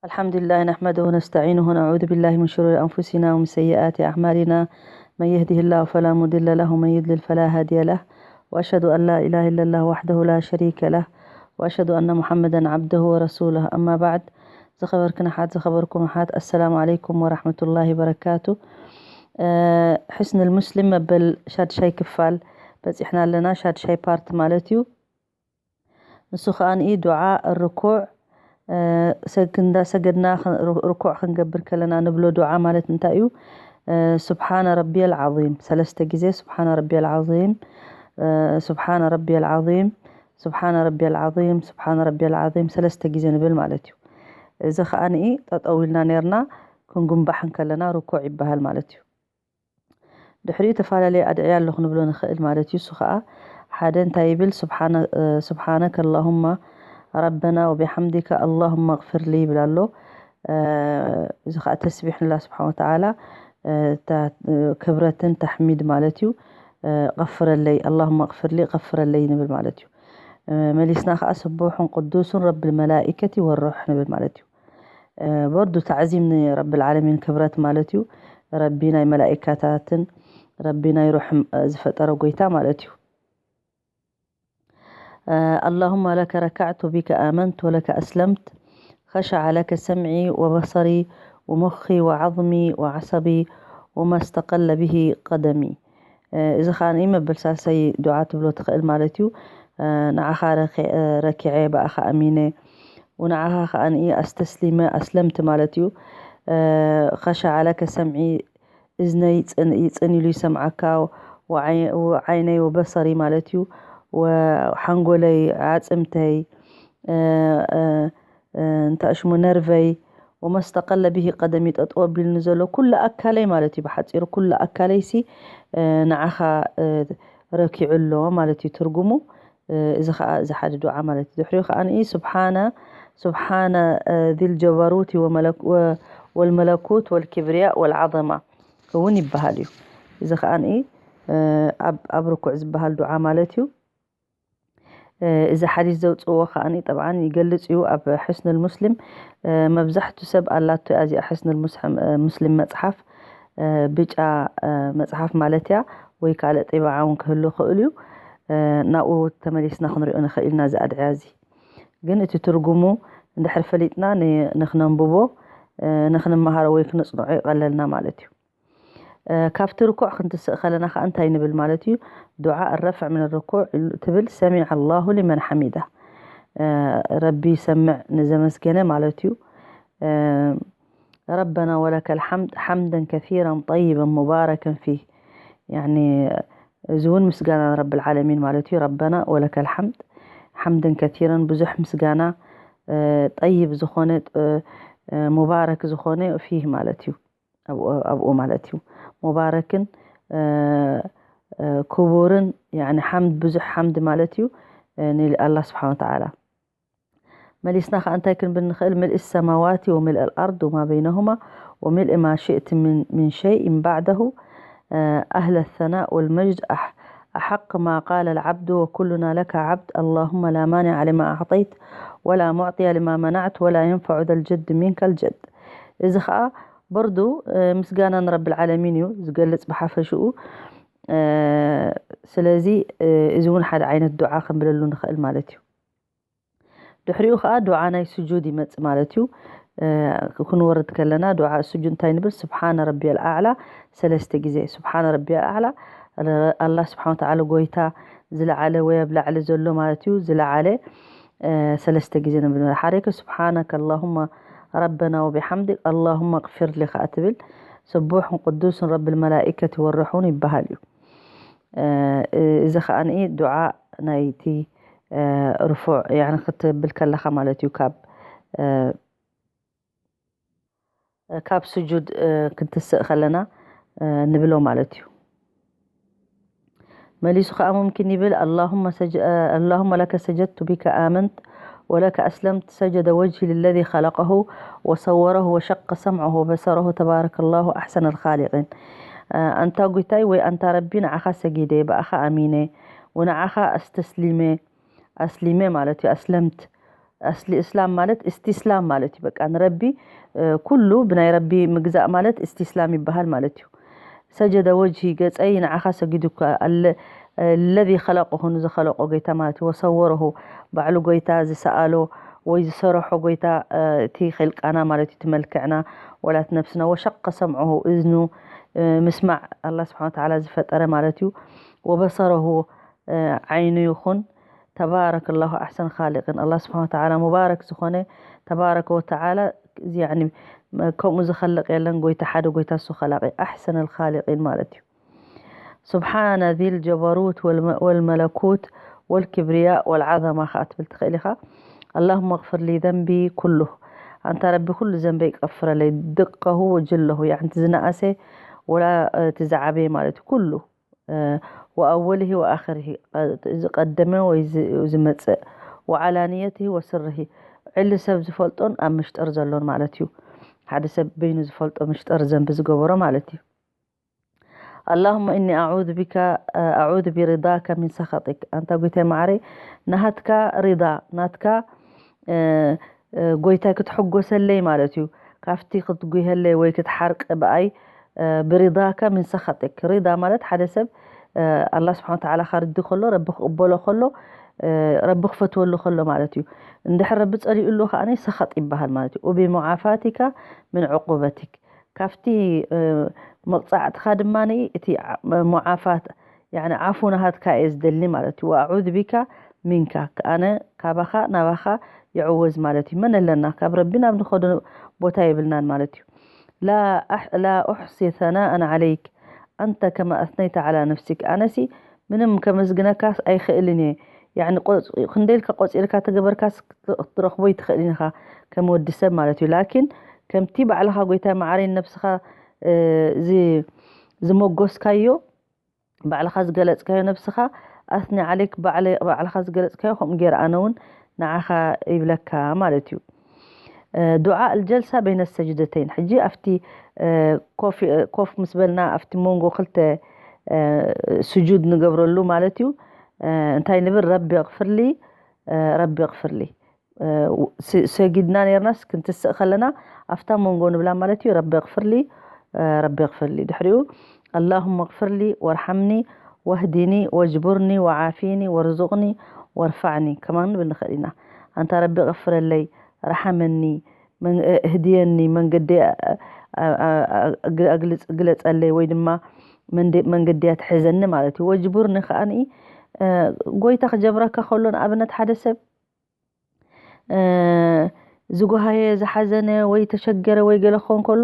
الحمد لله نحمده ونستعينه ونعوذ بالله من شرور أنفسنا ومن سيئات أعمالنا. من يهده الله فلا مضل له ومن يضلل فلا هادي له. وأشهد أن لا إله إلا الله وحده لا شريك له. وأشهد أن محمدا عبده ورسوله. أما بعد. ዝኸበርክን ሓት ዝኸበርኩም ሓት السلام عليكم ورحمة الله وبركاته. ሕስን ልሙስሊም መበል ሻድሻይ ክፋል በፂሕና ኣለና። ሻድሻይ ፓርት ማለት እዩ። ንሱ ከኣ ንኢ ዱዓ ርኩዕ እንዳሰገድና ርኩዕ ክንገብር ከለና ንብሎ ዱዓ ማለት እንታይ እዩ? ስብሓነ ረቢየል ዓዚም ሰለስተ ግዜ ስብሓነ ረቢየል ዓዚም፣ ስብሓነ ረቢየል ዓዚም፣ ስብሓነ ረቢየል ዓዚም፣ ስብሓነ ረቢየል ዓዚም ሰለስተ ግዜ ንብል ማለት እዩ። እዚ ከኣ ንኢ ጠጠው ኢልና ነርና ክንጉንባሕ እንከለና ርኩዕ ይበሃል ማለት እዩ። ድሕሪኡ ተፈላለየ ኣድዕያ ኣሎ ክንብሎ ንኽእል ማለት እዩ። እሱ ኸዓ ሓደ እንታይ ይብል? ስብሓነ-፣ እ፣ ስብሓነከ ኣላሁማ ረበና ወቢሓምዲከ ኣላሁማ ኣቕፍር ሊ ይብል ኣሎ። እ፣ እዚ ኸዓ ተስቢሕ ንላ ስብሓን ወተዓላ፣ እ፣ ታ-፣ እ፣ ክብረትን ተሕሚድ ማለት እዩ። እ፣ ቐፍረለይ፣ ኣላሁማ ኣቕፍር ሊ፣ ቐፍረለይ ንብል ማለት እዩ። እ፣ መሊስና ኸዓ ስቡሑን ቅዱሱን ረብል መላኢከቲ ወሩሕ ንብል ማለት እዩ። እ፣ በርዱ ታዕዚም ንረብል ዓለሚን ክብረት ማለት እዩ። ረቢ ናይ መላኢካታትን ረቢ ናይ ሩሕን፣ እ፣ ዝፈጠረ ጎይታ ማለት እዩ። እ፣ ኣላሁማ ለከ ረካዕቱ ቢከ ኣመንት ወለከ ኣስለምት ኸሸዐ ለከ ሰምዒ ወበሰሪ ወሙኺ ወዓظሚ ወዓሰቢ ወማ ስተቀለ ብሂ ቀደሚ። እ፣ እዚ ኸኣ መበል ሳልሳይ ዱዓ ትብሎ ትኽእል ማለት እዩ። እ፣ ንዓኻ ረኪ-፣ እ፣ ረኪዐ ብኣኻ ኣሚነ ወንዓኻ ከኣ ኣስተስሊመ ኣስለምት ማለት እዩ። እ፣ ኸሸዐ ለከ ሰምዒ እዝነይ ጽን-፣ ይጽን ኢሉ ይሰምዓካ፣ ወዓይ-፣ ወዓይነይ ወበሰሪ ማለት እዩ፣ ወሓንጎለይ፣ ዓጽምተይ፣ እ፣ እ፣ እ፣ እንታይ ሽሙ ነርቨይ፣ ወመስተቀለ ብሂ ቀደሚ ጠጠው ኣቢልኒ ዘሎ ኩሉ ኣካለይ ማለት እዩ። ብሓጺሩ ኩሉ ኣካለይሲ፣ እ፣ ንዓኻ፣ እ፣ ረኪዑ ኣሎ ማለት እዩ ትርጉሙ። እ፣ እዚ ኸዓ እዚ ሓደ ዱዓ ማለት እዩ። ድሕሪኡ ኸዓ ንኢ ስብሓነ፣ ስብሓነ፣ እ፣ ዚል ጀበሩት ወመለክ-፣ ወ-፣ ወልመለኩት ወልክብርያ ወልዓዘማ እውን ይበሃል እዩ። እዚ ኸዓ ንኢ፣ እ፣ ኣብ፣ ኣብ ርኩዕ ዝበሃል ዱዓ ማለት እዩ። እ፣ እዚ ሓዲስ ዘውፅዎ ኸዓ ንኢ ጠብዓን ይገልፅ እዩ። ኣብ ሕስኑል ሙስሊም፣ እ፣ መብዛሕቱ ሰብ ኣላቶ እያ እዚኣ ሕስኑል ሙስሐም-፣ እ፣ ሙስሊም መፅሓፍ፣ እ፣ ብጫ፣ እ፣ መፅሓፍ ማለት እያ፣ ወይ ካልእ ጢባዓ እውን ክህሉ ይኽእል እዩ። እ፣ ናብኡ ተመሊስና ክንሪኦ ንኽእል ኢና እዚ ኣድዕያ እዚ። ግን እቲ ትርጉሙ እንድሕር ፈሊጥና ን-፣ ንኽነንብቦ፣ እ፣ ንኽንመሃሮ ወይ ክነጽንዖ ይቐለልና ማለት እዩ። እ፣ ካብቲ ርኩዕ ክንትስእ ከለና ከኣ እንታይ ንብል ማለት እዩ? ዱዓ الرفع من الركوع ኢሉ ትብል ሰሚዐ الله لمن حمده። እ፣ ረቢ ይሰምዕ ንዘመስገነ ማለት እዩ። እ፣ ረበና ወለከል ሓምድ ሓምደን ከሲረን ጠይበን ሙባረከን ፊህ። ያኒ፣ እዚ እውን ምስጋና ንረብል ዓለሚን ማለት እዩ። ረበና ወለከል ሓምድ ሓምደን ከሲረን፣ ብዙሕ ምስጋና፣ እ፣ ጠይብ ዝኾነ፣ እ፣ እ፣ ሙባረክ ዝኾነ ፊህ ማለት እዩ። ኣብኡ፣ ኣብኡ ማለት እዩ። ሙባረክን፣ እ፣ እ፣ ክቡርን፣ ያኒ ሓምድ፣ ብዙሕ ሓምድ ማለት እዩ፣ እ፣ ንኣላህ ስብሓን ወተዓላ። መሊስና ከኣ እንታይ ክንብል ንኽእል? ምልእ ሰማዋት ወምልእ ኣልኣርድ ወማ በይነሁማ ወምልእ ማ ሽእት ምን፣ ምን ሸይእን ባዕደሁ፣ እ፣ ኣህለ ሰናእ ወልመጅድ ኣሕ-፣ ኣሓቅ ማ ቃለ ልዓብዱ ወኩሉና ለካ ዓብድ፣ ኣላሁመ ላ ማኒዐ ሊማ ኣዕጠይት ወላ ሙዕጥየ ሊማ መናዕት ወላ የንፈዑ ዘልጀድ ሚንከ ልጀድ። እዚ ኸኣ በርዱ፣ እ፣ ምስጋና ንረብል ዓለሚን እዩ ዝገልጽ ብሓፈሽኡ። እ፣ ስለዚ፣ እ፣ እዚ እውን ሓደ ዓይነት ዱዓ ክንብለሉ ንኽእል ማለት እዩ። ድሕሪኡ ኸዓ ዱዓ ናይ ስጁድ ይመጽእ ማለት እዩ። እ፣ ክንወርድ ከለና ዱዓ ስጁድ እንታይ ንብል? ስብሓነ ረቢየል ኣዕላ ሰለስተ ግዜ። ስብሓነ ረቢየል ኣዕላ፣ ኣላህ ስብሓነ ወተዓላ ጎይታ ዝለዓለ ወይ ኣብ ላዕሊ ዘሎ ማለት እዩ። ዝለዓለ፣ እ፣ ሰለስተ ግዜ ንብል። ሓደ ከ ስብሓነከ ኣላሁማ ረበና ወቢሓምዲክ ኣላሁማ ኣቕፊር ሊ ኸዓ ትብል። ስቡሕን ቅዱስን ረብል መላኢከቲ ወሩሕ እውን ይበሃል እዩ። እ፣ እዚ ኸዓ ንኢ ዱዓ ናይቲ፣ እ፣ ርፉዕ፣ ያኒ ክትብል ከለኻ ማለት እዩ። ካብ፣ እ፣ ካብ ስጁድ፣ እ፣ ክንትስእ ከለና፣ እ፣ ንብሎ ማለት እዩ። መሊሱ ኸዓ ሙምኪን ይብል፣ ኣላሁመ ሰጀ-፣ እ፣ ኣላሁመ ለከ ሰጀድቱ ቢከ ኣመንት ወለከ ኣስለምት ሰጀደ ወጅሂ ልለዚ ኸለቀሁ ወሰወረሁ ወሸቀ ሰምዐሁ ወበሰረሁ ተባረከላሁ ኣሕሰነል ኻሊቂን። እ፣ ኣንታ ጎይታይ ወይ ኣንታ ረቢ ንዓኻ ሰጊደ፣ ብኣኻ ኣሚነ፣ ወንዓኻ ኣስተስሊመ፣ ኣስሊመ ማለት እዩ፣ ኣስለምት፣ ኣስሊ እስላም ማለት እስቲስላም ማለት እዩ። በቃ ንረቢ ኩሉ ብናይ ረቢ ምግዛእ ማለት እስቲስላም ይበሃል ማለት እዩ። ሰጀደ ወጅሂ፣ ገጸይ ንዓኻ ሰጊዱ እኳ፣ ለዚ ኸለቅኹ፣ ንዝኸለቆ ጎይታ ማለት እዩ። ወሰወረሁ፣ ባዕሉ ጎይታ ዝሰኣሎ ወይ ዝሰረሖ ጎይታ፣ እቲ ኸልቃና ማለት እዩ፣ እቲ መልክዕና ወላት ነፍስና። ወሸቀ ሰምዐሁ፣ እዝኑ፣ ምስማዕ ኣላ ስብሓን ወተዓላ ዝፈጠረ ማለት እዩ። ወበሰረሁ፣ ዓይኑ ይኹን። ተባረከ ላሁ ኣሕሰን ኻሊቂን። ኣላ ስብሓን ወተዓላ ሙባረክ ዝኾነ፣ ተባረከ ወተዓላ ከምኡ ዝኸልቕ የለን። ጎይታ ሓደ ጎይታ እሱ ኸላቂ ኣሕሰን ልኻሊቂን ማለት እዩ። ስብሓነ ዚል ጀበሩት ወልመለኩት ወልክብርያ ወልዓዘማ ኸዓ ትብል ትኽእል ኢኻ። ኣላሁመ ኣግፍር ሊ ዘንቢ ኩሉ። ኣንታ ረቢ ኩሉ ዘንበይ ቀፍረለይ፣ ድቀሁ ወጅለሁ፣ ያዕንቲ ዝነኣሰ ወላ እቲ ዝዓበየ ማለት እዩ። ኩሉ ወኣወልሂ ወኣኽርሂ፣ ዝቐደመ ወይ ዝመጽእ፣ ወዓላንየትሂ ወስርሂ፣ ዕሊ ሰብ ዝፈልጦን ኣብ ምሽጥር ዘሎን ማለት እዩ። ሓደ ሰብ በይኑ ዝፈልጦ ምሽጥር ዘንቢ ዝገበሮ ማለት እዩ። ኣላሁመ እኒ ኣዑዙ ቢካ ኣዑዙ ቢሪዳካ ሚን ሰኸጢክ። ኣንታ ጎይታይ መዓረይ፣ ናሃትካ ሪዳ፣ ናትካ ጎይታይ ክትሕጎሰለይ ማለት እዩ። ካብቲ ክትጉይሀለይ ወይ ክትሓርቅ ብኣይ ብሪዳካ ሚን ሰኸጢክ። ሪዳ ማለት ሓደ ሰብ ኣላ ስብሓን ወተዓላ ካርዲ ከሎ፣ ረቢ ክቕበሎ ከሎ፣ ረቢ ክፈትወሉ ከሎ ማለት እዩ። እንድሕር ረቢ ጸሊኡሉ ከዓኒ ሰኸጥ ይበሃል ማለት እዩ። ወቢሙዓፋቲካ ሚን ዕቁበቲክ፣ ካብቲ መቕጻዕትኻ ድማ እቲ ሙዓፋት፣ ያኒ ዓፉ ናሃትካ እየ ዝደሊ ማለት እዩ። ወኣዑዝ ቢካ ሚንካ፣ ኣነ ካባኻ ናባኻ ይዕወዝ ማለት እዩ። መን ኣለና? ካብ ረቢ ናብ ንኸዶ ቦታ የብልናን ማለት እዩ። ላ ኡሕሲ ሰናኣን ዓለይክ ኣንተ ከማ ኣስነይተ ዓላ ነፍሲክ። ኣነሲ ምንም ከመስግነካስ ኣይኽእልን እየ። ያኒ ክንደይ ኢልካ ቆጺርካ ተገበርካስ ክትረኽቦ ይትኽእል ኢኻ ከም ወዲ ሰብ ማለት እዩ። ላኪን ከምቲ ባዕልኻ ጎይታ መዓረይ ነብስኻ ዝመጎስካዮ፣ ባዕልኻ ዝገለጽካዮ ነብስኻ ኣስኒ ዓለይክ፣ ባዕልኻ ዝገለጽካዮ ከምኡ ገይረ ኣነ እውን ንዓኻ ይብለካ ማለት እዩ። ዱዓ ኣልጀልሳ በይነ ሰጅደተይን። ሕጂ ኣብቲ ኮፍ ምስ በልና ኣብቲ መንጎ ክልተ ስጁድ ንገብረሉ ማለት እዩ። እንታይ ንብል? ረቢ ኣቕፍርሊ፣ ረቢ ኣቕፍርሊ። ሰጊድና ነርናስ ክንትስእ ከለና ኣብታ መንጎ ንብላ ማለት እዩ። ረቢ ኣቕፍርሊ፣ ረቢ ኣቕፍርሊ። ድሕሪኡ ኣላሁመ ኣቕፍርሊ ወርሓምኒ ወህዲኒ ወጅቡርኒ ወዓፊኒ ወርዙቕኒ ወርፋዕኒ ከማን ንብል ንኽእል ኢና። ኣንታ ረቢ ኣቕፍረለይ፣ ረሓመኒ፣ እህድየኒ፣ መንገዲ ግለጸለይ ወይ ድማ መንገዲ ኣትሕዘኒ ማለት እዩ። ወጅቡርኒ ከዓኒ ጎይታ ክጀብረካ ከሎ ንኣብነት ሓደ ሰብ ዝጎሃየ ዝሓዘነ ወይ ተሸገረ ወይ ገለ ክኾን ከሎ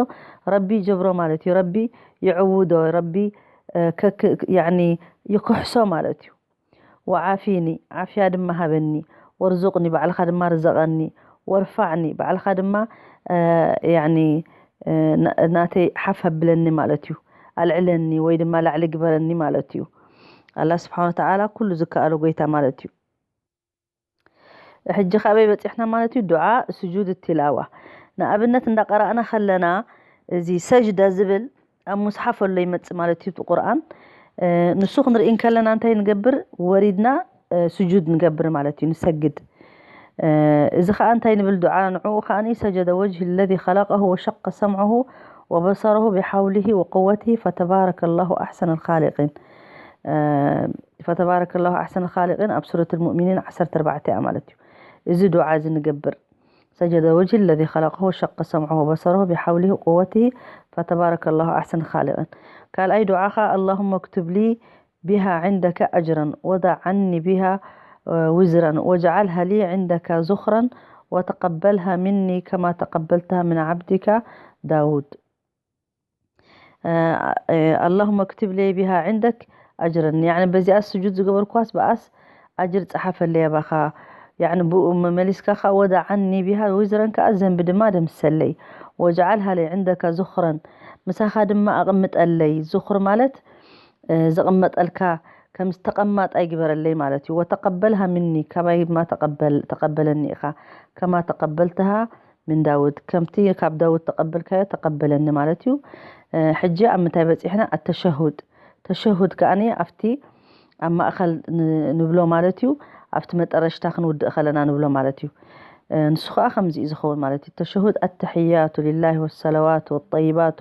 ረቢ ይጀብሮ ማለት እዩ። ረቢ ይዕውዶ፣ ረቢ ያኒ ይክሕሶ ማለት እዩ። ወዓፊኒ፣ ዓፍያ ድማ ሃበኒ፣ ወርዙቕኒ፣ ባዕልኻ ድማ ርዘቐኒ፣ ወርፋዕኒ፣ ባዕልኻ ድማ ያኒ ናተይ ሓፍ ኣብለኒ ማለት እዩ። ኣልዕለኒ ወይ ድማ ላዕሊ ግበረኒ ማለት እዩ። ኣላ ስብሓን ወተዓላ ኩሉ ዝከኣሎ ጎይታ ማለት እዩ። ሕጂ ካበይ በፂሕና ማለት እዩ? ዱዓ ስጁድ ትላዋ። ንኣብነት እንዳቀራእና ከለና እዚ ሰጅደ ዝብል ኣብ ሙስሓፍ ኣሎ ይመፅእ ማለት እዩ። እቲ ቁርኣን ንሱ ክንርኢ እንከለና እንታይ ንገብር? ወሪድና ስጁድ ንገብር ማለት እዩ፣ ንሰግድ። እዚ ከዓ እንታይ ንብል? ዱዓ ንዕኡ ከዓኒ ሰጀደ ወጅህ ለዚ ኸለቀሁ ወሸቀ ሰምዐሁ ወበሰረሁ ብሓውሊሂ ወቁወቲሂ ፈተባረከ ላሁ ኣሕሰን ልኻሊቂን። ፈተባረከ ላሁ ኣሕሰን ኻሊቂን ኣብ ሱረት ልሙእሚኒን ዓሰርተ ኣርባዕተ እያ ማለት እዩ። እዚ ዱዓ እዚ ንገብር። ሰጀደ ወጅህ ለዚ ኸለቀሁ ወሸቀ ሰምዐሁ ወበሰረሁ ብሓውሊሂ ቁወቲሂ ፈተባረከ ላሁ ኣሕሰን ኻሊቂን። ካልኣይ ዱዓኻ ኣላሁመ ክቱብ ሊ ቢሃ ዕንደከ ኣጅረን ወዳዕ ዓኒ ቢሃ ውዝረን ወጅዓልሃ ሊ ዕንደከ ዙኽረን ወተቀበልሃ ሚኒ ከማ ተቀበልትሃ ምን ዓብዲካ ዳውድ። ኣላሁመ ክትብ ለይ ቢሃ ዕንደክ ኣጅረን። ያኒ በዚኣ ስጁድ ዝገበርኳስ ብኣስ ኣጅር ጸሓፈለይ ኣባኻ። ያኒ ብኡ መመሊስካ ከኣ ወደ ዓኒ ቢሃ ውዝረን ከኣ ዘንቢ ድማ ደምሰለይ። ወጀዓልሃ ለይ ዕንደካ ዙኽረን፣ ምሳኻ ድማ ኣቕምጠለይ። ዙኽር ማለት ዘቕመጠልካ ከም ተቐማጣይ ግበረለይ ማለት እዩ። ወተቐበልሃ ምኒ፣ ካባይ ድማ ተቐበል-፣ ተቐበለኒ ኢኻ። ከማ ተቐበልትሃ ምን ዳውድ፣ ከምቲ ካብ ዳውድ ተቐበልካዮ ተቐበለኒ ማለት እዩ። እ፣ ሕጂ ኣብ ምንታይ በጺሕና? ኣተሸሁድ። ተሸሁድ ከኣኒ ኣብቲ ኣብ ማእከል ን-፣ ንብሎ ማለት እዩ። ኣብቲ መጠረሽታ ክንውድእ ከለና ንብሎ ማለት እዩ። ንሱ ከዓ ከምዚ እዩ ዝኸውን ማለት እዩ። ተሸሁድ ኣተሕያቱ ሊላሂ ወሰለዋቱ ወጠይባቱ።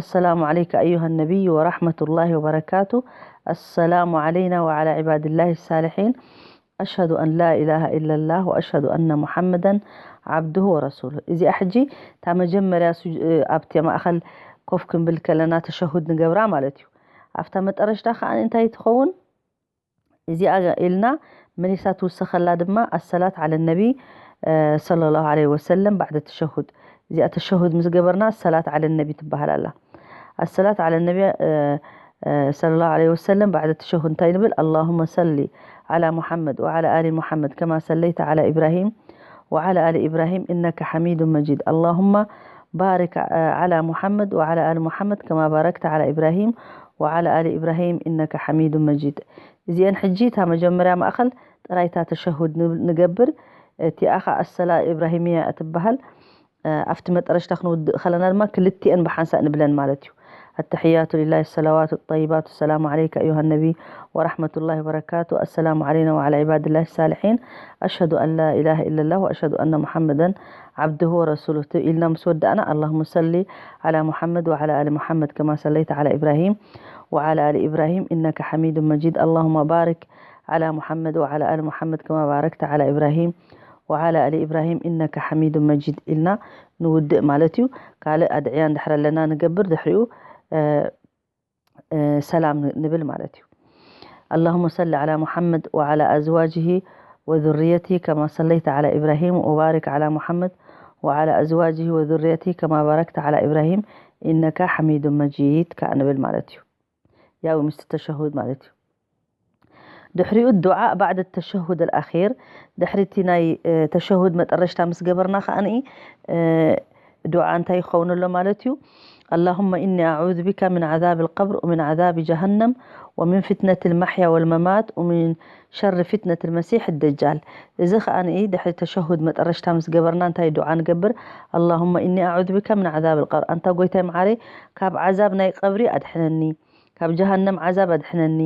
السلام عليك أيها النبي ورحمة الله وبركاته. السلام علينا وعلى عباد الله الصالحين. أشهد أن لا إله إلا الله وأشهد أن محمدا عبده ورسوله. እዚኣ ሕጂ እታ መጀመርያ ኣብቲ ማእኸል ኮፍ ክንብል ከለና ተሸሁድ ንገብራ ማለት እዩ። ኣብታ መጠረሽታ ከዓ እንታይ ትኸውን? እዚኣ ኢልና መሊሳ ትውሰኸላ ድማ ኣሰላት ዓለ ነቢ ሰለላሁ ዐለይሂ ወሰለም ባዕደ ተሸሁድ። እዚኣ ተሸሁድ ምስ ገበርና ኣሰላት ዓለ ነቢ ትበሃል ኣላ። ኣሰላት ዓለ ነቢ ሰለላሁ ዐለይሂ ወሰለም ባዕደ ተሸሁድ እንታይ ንብል? اللهم صل على محمد وعلى آل محمد كما صليت على إبراهيم وعلى آل إبراهيم إنك حميد مجيد. اللهم بارك على محمد وعلى آل محمد كما باركت على إبراهيم وعلى آل إبراهيم إنك حميد مجيد. እዚአን ሕጂ እታ መጀመርያ ማእኸል ጥራይታ ተሸሁድ ንብል- ንገብር። እቲኣ ኸዓ ኣሰላ ኢብራሂምያ እትበሃል። ኣብቲ መጠረሽታ ክንውድእ ከለና ድማ ክልቲአን ብሓንሳእ ንብለን ማለት እዩ። التحيات لله الصلوات الطيبات السلام عليك أيها النبي ورحمة الله وبركاته. السلام علينا وعلى عباد الله الصالحين. أشهد أن لا إله إلا الله وأشهد أن محمدا عبده ورسوله ኢልና ምስ ወዳእና اللهم صل على محمد وعلى آل محمد كما صليت على إبراهيم وعلى آل إبراهيم إنك حميد مجيد. اللهم بارك على محمد وعلى آل محمد كما باركت على إبراهيم وعلى آل إبراهيم إنك حميد مجيد ኢልና ንውድእ ማለት እዩ። ካልእ ኣድዕያ እንድሕር ኣለና ንገብር፣ ድሕሪኡ ሰላም ንብል ማለት እዩ። اللهم صل على محمد وعلى أزواجه وذريته كما صليت على إبراهيم وبارك على محمد وعلى أزواجه وذريته كما باركت على إبراهيم إنك حميد مجيد ከዓ ንብል ማለት እዩ። ያው ምስቲ ተሸሁድ ማለት እዩ። ድሕሪኡ ዱዓ بعد التشهد الأخير ድሕሪ እቲ ናይ ተሸሁድ መጠረሽታ ምስ ገበርና ከዓኒ ዱዓ እንታይ ይኸውን ኣሎ ማለት እዩ? اللهم إني أعوذ بك من عذاب القبر ومن عذاب جهنم ومن فتنة المحيا والممات ومن شر فتنة المسيح الدجال. እዚ ከዓኒ ድሕሪ ተሸሁድ መጠረሽታ ምስ ገበርና እንታይ ዱዓ ንገብር? اللهم إني أعوذ بك من عذاب القبر። ኣንታ ጎይታይ መዓረይ ካብ ዓዛብ ናይ ቀብሪ ኣድሕነኒ። ካብ ጀሃነም ዓዛብ ኣድሕነኒ።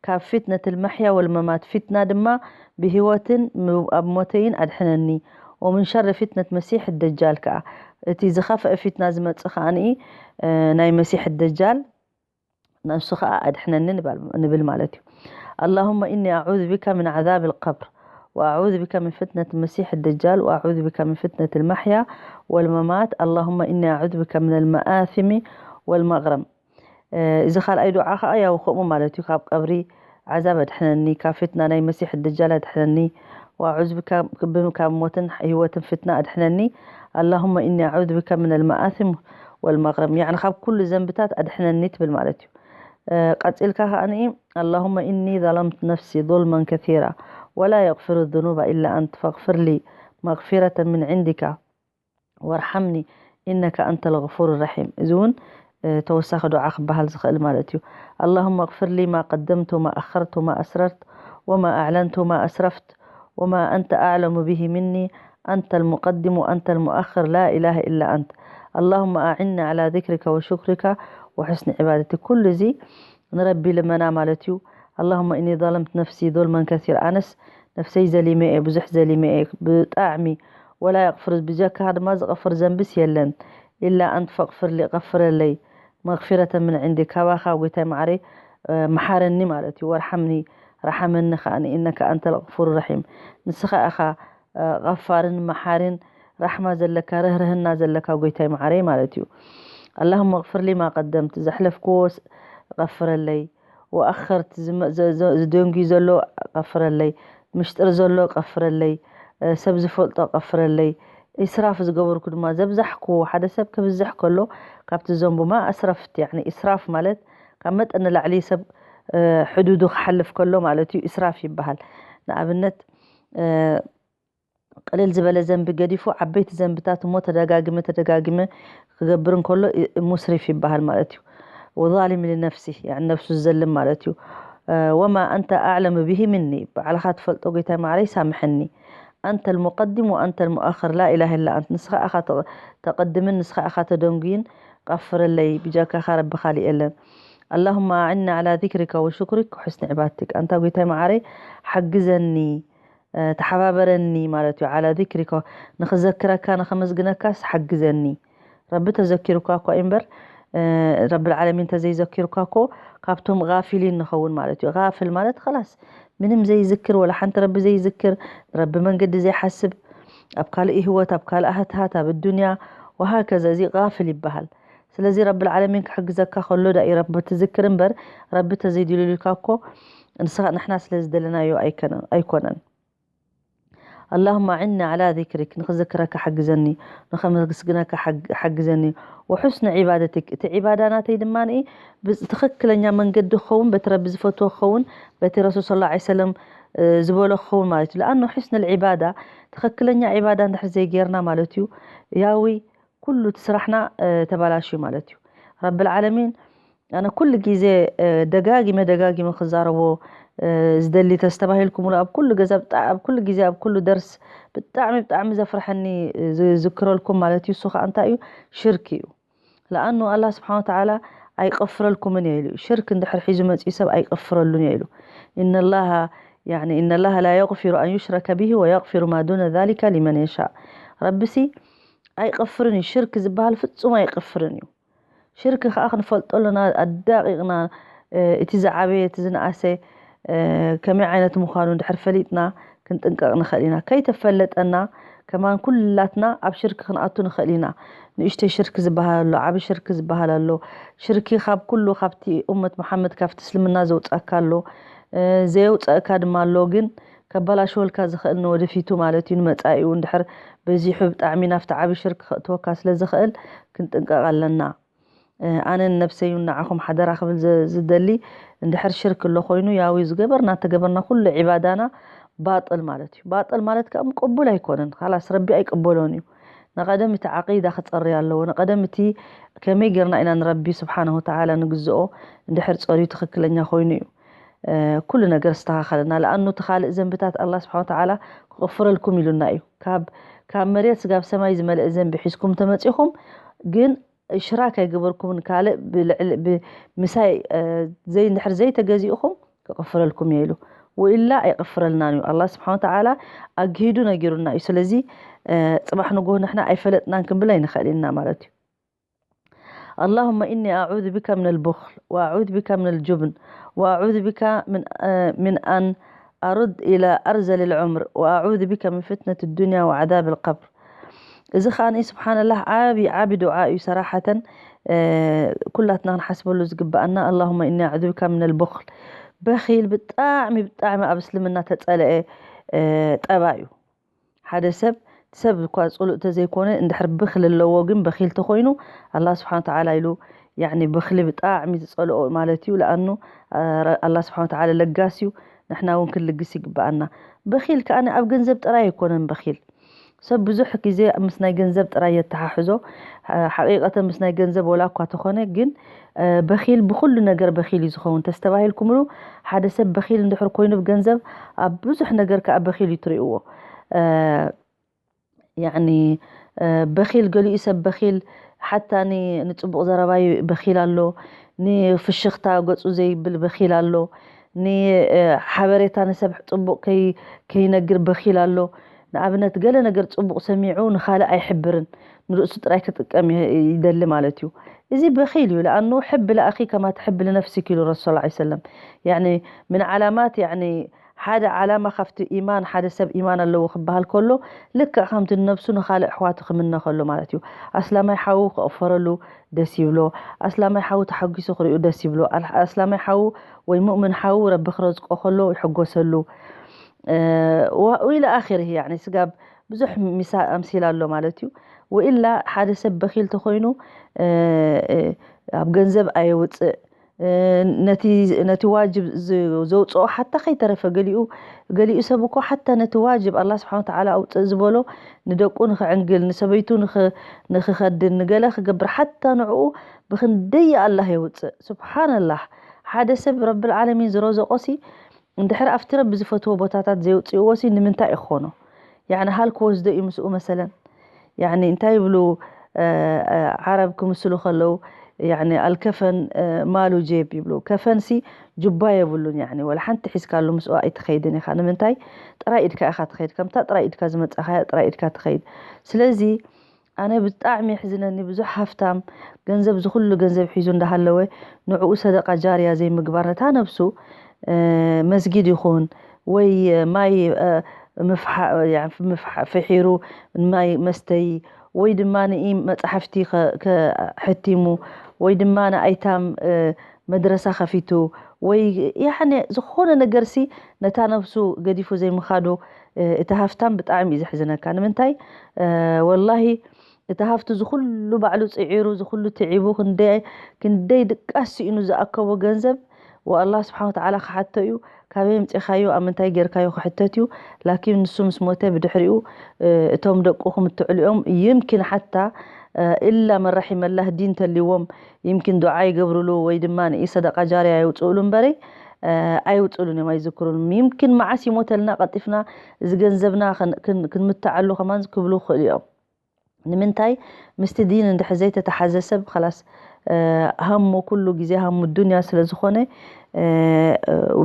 ካብ ፊትነት ልመሕያ ወልመማት ፊትና ድማ ብህይወትን ኣብ ሞተይን ኣድሕነኒ። ወምን ሸሪ ፊትነት መሲሕ ደጃል ከዓ እቲ ዝኸፍአ ፊትና ዝመጽእ ከዓኒ ናይ መሲሕ ደጃል ንሱ ከዓ ኣድሕነኒ ንብል ማለት እዩ። اللهم إني أعوذ بك من عذاب القبر وأعوذ بك من فتنة المسيح الدجال وأعوذ بك من فتنة المحيا والممات. اللهم إني أعوذ بك من المآثم والمغرم. እዚ ካልኣይ ዱዓ ከዓ ያው ከምኡ ማለት እዩ። ካብ ቀብሪ ዓዛብ ኣድሕነኒ፣ ካብ ፊትና ናይ መሲሕ ደጃል ኣድሕነኒ። ወኣዑዝ ብካ ካብ ሞትን ህይወትን ፊትና ኣድሕነኒ። اللهم إني أعوذ بك من المآثم والمغرم ያዕኒ ካብ ኩሉ ዘንብታት ኣድሕነኒ ትብል ማለት እዩ። ቀጺልካ ከዓኒ اللهم إني ظلمت نفسي ظلما كثيرا ولا يغفر الذنوب إلا أنت فاغفر لي مغفرة من عندك وارحمني إنك أنت الغفور الرحيم እዚ እውን ተወሳኺ ዱዓ ክበሃል ዝኽእል ማለት እዩ። اللهم اغفر لي ما قدمت وما أخرت وما أسررت وما أعلنت وما أسرفت وما أنت أعلم به مني أنت المقدم وأنت المؤخر لا إله إلا أنت اللهم أعني على ذكرك وشكرك وحسن عبادتك ኩሉ እዚ ንረቢ ልመና ማለት እዩ። اللهم إني ظلمت نفسي ظلما كثيرا ኣነስ ነፍሰይ ዘሊመ እየ፣ ብዙሕ ዘሊመ እየ ብጣዕሚ። ولا يغفر ብጀካኻ ድማ ዝቐፍር ዘንብስ የለን። إلا أنت فاغفر لي غفرለይ مغفرة من عندك ካባኻ ጎይታይ መዓረይ መሓረኒ ማለት እዩ። وارحمني ርሓመኒ ከዓኒ إنك أنت الغفور الرحيم ንስኻ ኢኻ غفار መሓርን ራሕማ ዘለካ ርህርህና ዘለካ ጎይታይ መዓረይ ማለት እዩ። اللهم اغفر لي ما قدمت ዘሕለፍክዎ غفرለይ وأخرت ዝደንጉዩ ዘሎ غفرለይ ምሽጥር ዘሎ غفرለይ ሰብ ዝፈልጦ غفرለይ ኢስራፍ ዝገበርኩ ድማ ዘብዛሕክዎ ሓደ ሰብ ክብዝሕ ከሎ ካብቲ ዘንቡ ما أسرفت ያዕኒ ኢስራፍ ማለት ካብ መጠን ንላዕሊ ሰብ ሕዱዱ ክሓልፍ ከሎ ማለት እዩ ኢስራፍ ይበሃል። ንኣብነት ቅልል ዝበለ ዘንቢ ገዲፉ ዓበይቲ ዘንብታት እሞ ተደጋግመ ተደጋግመ ክገብር እንከሎ ሙስሪፍ ይበሃል ማለት እዩ። وظالم لنفسه ያዕኒ ነፍሱ ዝዘልም ማለት እዩ። وما أنت أعلم به مني ባዕልኻ ትፈልጦ ጎይታይ መዓረይ ሳምሐኒ። أنت المقدم وأنت المؤخر لا إله إلا أنت ንስኻ ኢኻ ተቐድምን ንስኻ ኢኻ ተደንጉይን غفرለይ ብጀካኻ ረቢ ካሊእ የለን። اللهم أعني على ذكرك وشكرك وحسن عبادتك ኣንታ ጎይታይ መዓረይ ሓግዘኒ ተሓባበረኒ ማለት እዩ። ዓላ ዚክሪካ፣ ንኽዘክረካ ንኸመስግነካስ ሓግዘኒ። ረቢ ተዘኪሩካ እኳ እዩ እምበር፣ ረቢ ዓለሚን ተዘይዘኪሩካ እኮ ካብቶም ጋፊሊን ንኸውን ማለት እዩ። ጋፍል ማለት ኸላስ ምንም ዘይዝክር፣ ወላ ሓንቲ ረቢ ዘይዝክር፣ ረቢ መንገዲ ዘይሓስብ፣ ኣብ ካልእ ህይወት፣ ኣብ ካልእ ሃትሃት፣ ኣብ ዱንያ ወሃከዘ፣ እዚ ጋፍል ይበሃል። ስለዚ ረቢ ዓለሚን ክሕግዘካ ከሎ ዳ እዩ ረቢ ትዝክር እምበር፣ ረቢ ተዘይድልዩልካ እኮ ንስኻ፣ ንሕና ስለ ዝደለናዮ ኣይከነ-፣ ኣይኮነን። ኣላሁመ ኣዕኒ ዓላ ዚክሪክ፣ ንኽዝክረካ ሓግዘኒ፣ ንኸመስግነካ ሓግ-፣ ሓግዘኒ። ወሑስኒ ዒባደቲክ፣ እቲ ዒባዳ ናተይ ድማ ንኢ ብዝ-፣ ትኽክለኛ መንገዲ ክኸውን፣ በቲ ረቢ ዝፈትዎ ክኸውን፣ በቲ ረሱል ሰለላሁ ዐለይሂ ወሰለም፣ እ፣ ዝበሎ ክኸውን ማለት እዩ። ለኣኑ ሑስኒ ልዒባዳ፣ ትኽክለኛ ዒባዳ እንድሕር ዘይጌርና ማለት እዩ፣ ያዊ ኩሉ እቲ ስራሕና፣ እ፣ ተባላሽዩ ማለት እዩ። ረብል ዓለሚን ኣነ ኩሉ ግዜ፣ እ፣ ደጋጊመ ደጋጊመ ክዛረቦ፣ እ፣ ዝደሊ ተስተባሂልኩምሉ ኣብ ኩሉ ገዛ ብጣ-፣ ኣብ ኩሉ ግዜ ኣብ ኩሉ ደርስ ብጣዕሚ ብጣዕሚ ዘፍርሐኒ፣ እ፣ ዝዝክረልኩም ማለት እዩ። እሱ ኸኣ እንታይ እዩ? ሽርክ እዩ። ለኣኑ ኣላህ ስብሓን ወተዓላ ኣይቀፍረልኩምን እየ ኢሉ እዩ። ሽርክ እንድሕር ሒዙ መፅኡ ሰብ ኣይቀፍረሉን እየ ኢሉ። ኢነላሃ፣ ያኒ፣ ኢነላሃ ላ የግፊሩ ኣን ዩሽረከ ቢሂ ወየግፊሩ ማ ዱነ ዛሊከ ሊመን የሻእ። ረቢሲ ኣይቀፍርን እዩ። ሽርክ ዝበሃል ፍጹም ኣይቀፍርን እዩ። ሽርክ ከዓ ክንፈልጦ ኣለና ኣዳቂቕና፣ እ፣ እቲ ዝዓበየ፣ እቲ ዝነኣሰ፣ እ፣ ከመይ ዓይነት ምዃኑ እንድሕር ፈሊጥና ክንጥንቀቕ ንኽእል ኢና። ከይተፈለጠና ከማን ኩላትና ኣብ ሽርክ ክንኣቱ ንኽእል ኢና። ንእሽተይ ሽርክ ዝበሃል ኣሎ፣ ዓቢ ሽርክ ዝበሃል ኣሎ። ሽርኪ ካብ ኩሉ ካብቲ ኡመት መሓመድ ካብቲ እስልምና ዘውጻካ ኣሎ፣ እ፣ ዘየውጸእካ ድማ ኣሎ። ግን ከባላሽወልካ ዝኽእል ንወደፊቱ ማለት እዩ፣ ንመጻኢኡ እንድሕር በዚሑ ብጣዕሚ ናብቲ ዓቢ ሽርክ ከእትወካ ስለ ዝኽእል ክንጥንቀቕ ኣለና። እ፣ ኣነን ነብሰይን ንዓኹም ሓደራ ክብል ዘ-፣ ዝደሊ፣ እንድሕር ሽርክ ኣሎ ኮይኑ፣ ያዊ ዝገበርና ተገበርና ኩሉ ዒባዳና ባጥል ማለት እዩ። ባጥል ማለት ከኣ ቅቡል ኣይኮነን። ካላስ ረቢ ኣይቅበሎን እዩ። ንቐደም እቲ ዓቂዳ ክጸሪ ኣለዎ። ንቐደም እቲ ከመይ ጌርና ኢና ንረቢ ስብሓነሁ ወተዓላ ንግዝኦ እንድሕር ጸርዩ ትኽክለኛ ኮይኑ እዩ፣ እ፣ ኩሉ ነገር ዝተኻኸለና። ለኣኑ እቲ ካልእ ዘንብታት ኣላህ ስብሓነ ወተዓላ ክቕፍረልኩም ኢሉና እዩ። ካብ፣ ካብ መሬት ስጋብ ሰማይ ዝመልአ ዘንቢ ሒዝኩም ተመጺኹም፣ ግን እሽራክ ኣይገበርኩምን ካልእ ብልዕሊ፣ ብ-፣ ምሳይ፣ እ፣ ዘይ-፣ እንድሕር ዘይተገዚእኹም ክቕፍረልኩም እየ ኢሉ። ወኢላ ኣይቕፍረልናን እዩ። ኣላህ ስብሓነ ወተዓላ ኣግሂዱ ነጊሩና እዩ። ስለዚ፣ እ፣ ጽባሕ ንግሆ ንሕና ኣይፈለጥናን ክንብል ኣይንኽእል ኢና ማለት እዩ። ኣላሁመ ኢኒ ኣዑዙ ቢከ ምን ኣልቡኽል ወኣዑዙ ቢከ ምን ኣልጁብን ወኣዑዙ ቢከ ምን፣ እ፣ ምን ኣን ኣሩድ ኢላ ኣርዘል ልዑምር ወኣዑዙ ቢከ ምን ፍትነት ዱንያ ወዓዛብ ልቀብር። እዚ ኸኣ ስብሓንላህ ዓቢ ዓቢ ዱዓ እዩ ሰራሓተን፣ እ፣ ኩላትና ክንሓስበሉ ዝግብኣና። ኣላሁመ ኢኒ ኣዕዙ ቢካ ምን ኣልቡኽል። በኺል ብጣዕሚ ብጣዕሚ ኣብ እስልምና ተጸለአ፣ እ፣ ጠባ እዩ። ሓደ ሰብ፣ ሰብ እኳ ጽሉእ ተዘይኮነ እንድሕር ብኽሊ ኣለዎ ግን በኺል ተኾይኑ ኣላህ ስብሓን ወተዓላ ኢሉ፣ ያዕኒ በኽሊ ብጣዕሚ ዝጸልኦ ማለት እዩ። ለኣኑ፣ እ፣ ኣላህ ስብሓን ወተዓላ ለጋስ እዩ፣ ንሕና እውን ክንልግስ ይግብኣና። በኺል ከኣ ኣብ ገንዘብ ጥራይ ኣይኮነን በኺል። ሰብ ብዙሕ ግዜ ምስ ናይ ገንዘብ ጥራይ የተሓሕዞ። ሓ-፣ ሓቂቀተን ምስ ናይ ገንዘብ ወላ እኳ ተኾነ፣ ግን፣ እ፣ በኺል ብኹሉ ነገር በኺል እዩ ዝኸውን። ተስተባሂልኩምሉ፣ ሓደ ሰብ በኺል እንድሕር ኮይኑ ብገንዘብ፣ ኣብ ብዙሕ ነገር ከኣ በኺል እዩ ትርእይዎ። እ፣ ያዕኒ፣ እ፣ በኺል፣ ገሊኡ ሰብ በኺል፣ ሓታ ን-፣ ንጽቡቕ ዘረባይ በኺል ኣሎ፣ ንፍሽኽታ ገጹ ዘይብል በኺል ኣሎ፣ ን-፣ እ፣ ሓበሬታ ንሰብ ጽቡቕ ከይ-፣ ከይነግር በኺል ኣሎ። ንኣብነት፣ ገለ ነገር ጽቡቕ ሰሚዑ ንኻልእ ኣይሕብርን፣ ንርእሱ ጥራይ ክጥቀም ይ-፣ ይደሊ ማለት እዩ። እዚ በኺል እዩ። ለኣኑ፣ "ሕብ ለኣኺ ከማ ትሕብ ልነፍሲክ" ኢሉ ረሱል ሰለላሁ ዐለይሂ ወሰለም። ያዕኒ፣ ምን ዓላማት፣ ያዕኒ፣ ሓደ ዓላማ ካብቲ ኢማን፣ ሓደ ሰብ ኢማን ኣለዎ ክበሃል ከሎ፣ ልክዕ ከምቲ ንነብሱ ንኻልእ ኣሕዋቱ ክምነ ከሎ ማለት እዩ። ኣስላማይ ሓዉ ክቕፈረሉ ደስ ይብሎ፣ ኣስላማይ ሓዉ ተሓጒሱ ክርእዩ ደስ ይብሎ፣ ኣል-፣ ኣስላማይ ሓዉ ወይ ሙእምን ሓዉ ረቢ ክረዝቆ ከሎ ይሕጎሰሉ። እ፣ ወ-፣ ወኢለ ኣኺርህ፣ ያዕኒ ስጋብ ብዙሕ ሚሳ-፣ ኣምሲል ኣሎ ማለት እዩ። ወኢላ ሓደ ሰብ በኺል ተኾይኑ፣ እ፣ እ፣ ኣብ ገንዘብ ኣየውጽእ፣ እ፣ ነቲ፣ ነቲ ዋጅብ ዝ-፣ ዘውጽኦ ሓታ ከይተረፈ ገሊኡ፣ ገሊኡ ሰብ እኮ ሓታ ነቲ ዋጅብ ኣላህ ስብሓን ወተዓላ ኣውጽእ ዝበሎ ንደቁ ንኽዕንግል፣ ንሰበይቱ ንኽ-፣ ንኽኸድን፣ ንገለ ክገብር፣ ሓታ ንዕኡ ብኽንደይ ኣላህ የውጽእ። ሱብሓነላህ። ሓደ ሰብ ረብል ዓለሚን ዝረዘቆሲ እንድሕር ኣብቲ ረቢ ዝፈትዎ ቦታታት ዘየውፅእዎ ሲ ንምንታይ ይኾኖ? ያዕኒ ሃል ክወስዶ እዩ ምስኡ መሰለን? ያዕኒ እንታይ ይብሉ፣ እ፣ እ፣ ዓረብ ክምስሉ ከለዉ፣ ያኒ ኣልከፈን ማሉ ጄብ ይብሉ። ከፈንሲ ጁባ የብሉን። ያኒ ወላ ሓንቲ ሒዝካሉ ምስኡ ኣይትኸይድን ኢኻ። ንምንታይ? ጥራይ ኢድካ ኢኻ ትኸይድ። ከምታ ጥራይ ኢድካ ዝመጻኻያ ጥራይ ኢድካ ትኸይድ። ስለዚ ኣነ ብጣዕሚ የሕዝነኒ፣ ብዙሕ ሃፍታም ገንዘብ፣ ዝኹሉ ገንዘብ ሒዙ እንዳሃለወ ንዕኡ ሰደቃ ጃርያ ዘይምግባር፣ ነታ ነብሱ መስጊድ ይኹን ወይ ማይ ምፍሓ- ምፍሓ- ፍሒሩ ማይ መስተይ ወይ ድማ ንኢ መፅሓፍቲ ከ- ከ- ሕቲሙ ወይ ድማ ንኣይታም መድረሳ ከፊቱ ወይ ያኒ ዝኾነ ነገርሲ ነታ ነብሱ ገዲፉ ዘይምኻዱ እቲ ሃፍታም ብጣዕሚ እዩ ዘሕዝነካ። ንምንታይ? ወላሂ እቲ ሃፍቱ ዝኹሉ ባዕሉ ፅዒሩ ዝኹሉ ትዒቡ ክንደይ ድቃስ ስኢኑ ዝኣከቦ ገንዘብ ወኣላህ ስብሓን ወተዓላ ክሓቶ እዩ። ካበይ ምፅኻዮ ኣብ ምንታይ ጌርካዮ ክሕተት እዩ። ላኪን ንሱ ምስ ሞተ ብድሕሪኡ እቶም ደቁኹም እትዕልኦም ይምኪን ሓታ ኢላ መራሒመላህ ዲን ተልዎም ይምኪን ዱዓ ይገብርሉ ወይ ድማ ንኢ ሰደቃ ጃርያ የውፅእሉ እምበረይ ኣይውፅእሉን እዮም ኣይዝክሩን። ይምኪን መዓስ ይሞተልና ቀልጢፍና እዚ ገንዘብና ክንምትዓሉ ከማን ክብሉ ክኽእሉ እዮም። ንምንታይ? ምስቲ ዲን እንድሕር ዘይተተሓዘ ሰብ ኸላስ ሃሙ ኩሉ ግዜ ሃሙ ዱንያ ስለ ዝኾነ